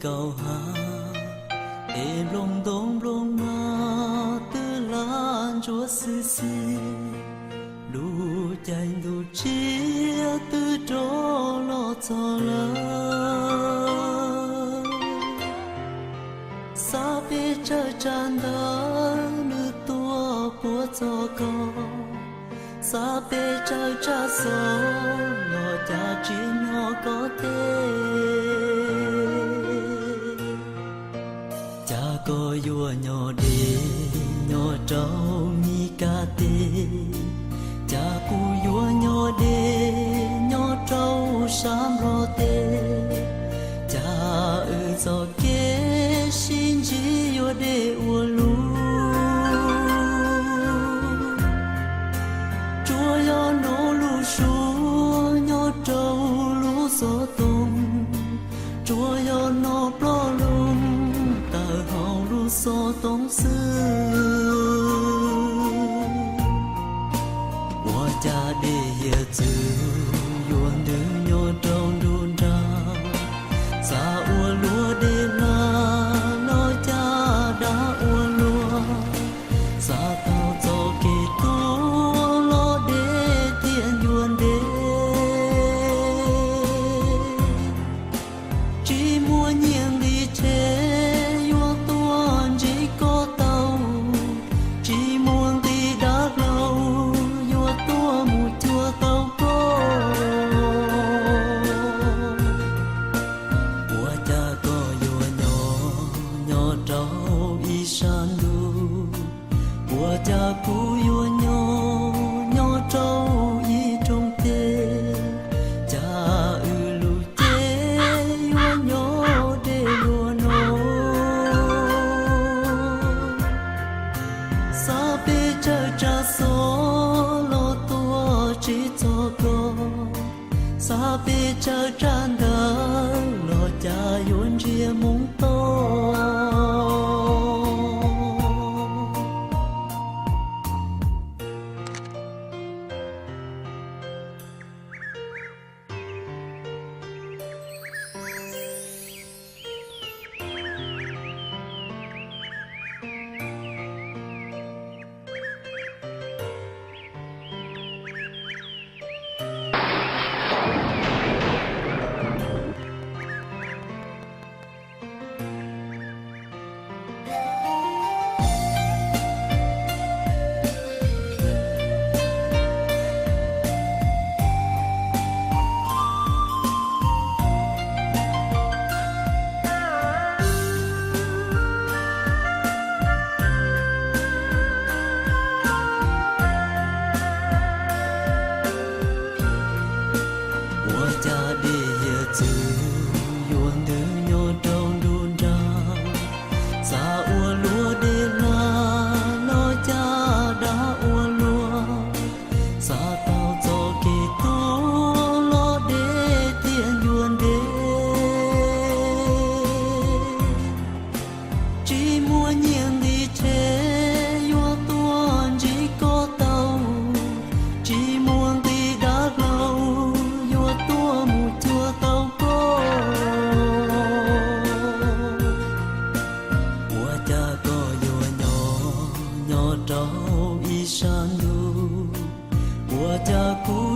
Kaum hav, es nplooj ntoo nplooj mag twb lam ntsuab xwb xwb, lub caij ntuj tsiab twb rov los txog lawm. Xav peb tsawg tsag ntawv nws tuaj puab txog koj, xav peb tsawg tsag xov los cas tsis hnov koj teb. Cas koj yuav nyob deb nyob rau Mis Kas teb, cas kuv yuav nyob deb nyob rau sab Nplog teb, cas wb txoj kev sib ntsib yuav deb ua luaj. Tsuas yog hnov lub suab nyob rau lub xov tooj, tsuas yog hnov ploj loo tawm hauv lub xov tooj xwb. Ua cas dej hiav txwv yuav ntws nyob rau nruab nrag, xav ua luaj dej hla los cas dav ua luaj, xav tau txoj kev tuag los deb thiaj ncua ntev. Tsis muaj nyiaj nqi tshev yuav tuaj ntsib koj tau, tsis muaj nqi dav hlau yuav tuaj mus cuag tau koj. Ua cas koj yuav nyob nyob rau ib sab ntuj, ua cas kuv yuav nyob nyob rau ib rooj teb, cas wb lub cev yuav nyob deb luaj no. Xav peb tsawg tsag xov los tuaj tsis txog koj, xav peb tsawg tsag ntawv los cas yuav ntsiag mus tod. Ua cas dej hiav txwv yuav ntws nyob rau nruab nrag, xav ua luaj dej hla los cas dav ua luaj, xav tau txoj kev tuag los deb thiaj ncua ntev. Tsis muaj nyiaj nqi tshev yuav tuaj ntsib koj tau, tsis muaj nqi dav hlau yuav tuaj mus cuag tau koj. Ua cas koj yuav nyob nyob rau ib sab ntuj, ua cas kuv